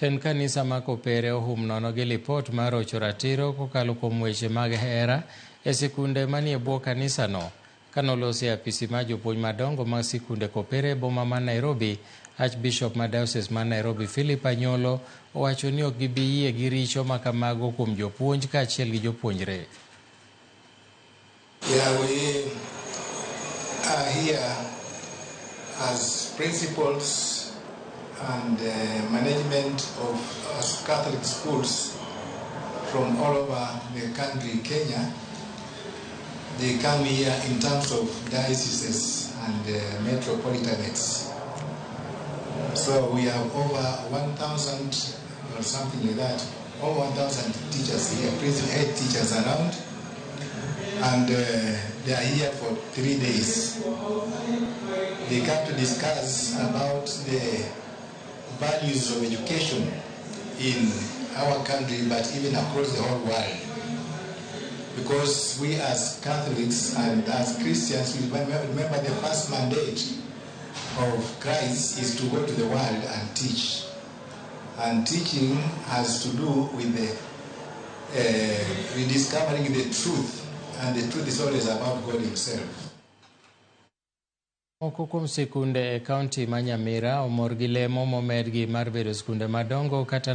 Tend kanisa ma Kopere ohum nono gi lipot mar rocho ratiro kokalo kuom weche mag hera e sikunde manie bwo kanisano. Kanolosi e apisi mar jopuonj madongo mag sikunde Kopere e boma ma Nairobi, Archbishop ma Diocese ma Nairobi Philip Anyolo owacho ni ok gibi yie gi richo ma kamago kuom jopuonj kaachiel gi jopuonjre. Yeah, we are here as principals and management of Catholic schools from all over the country, Kenya. They come here in terms of dioceses and metropolitanates. So we have over 1,000 or something like that, over 1,000 teachers here, principal head teachers around, and they are here for 3 days. They come to discuss about the values of education in our country, but even across the whole world. Because we as Catholics and as Christians, we remember the first mandate of Christ is to go to the world and teach. And teaching has to do with the rediscovering the truth, and the truth is always about God Himself. Moko kuom sikunde e kaunti ma Nyamira omor gi lemo momedgi mar bedo skunde madongo kata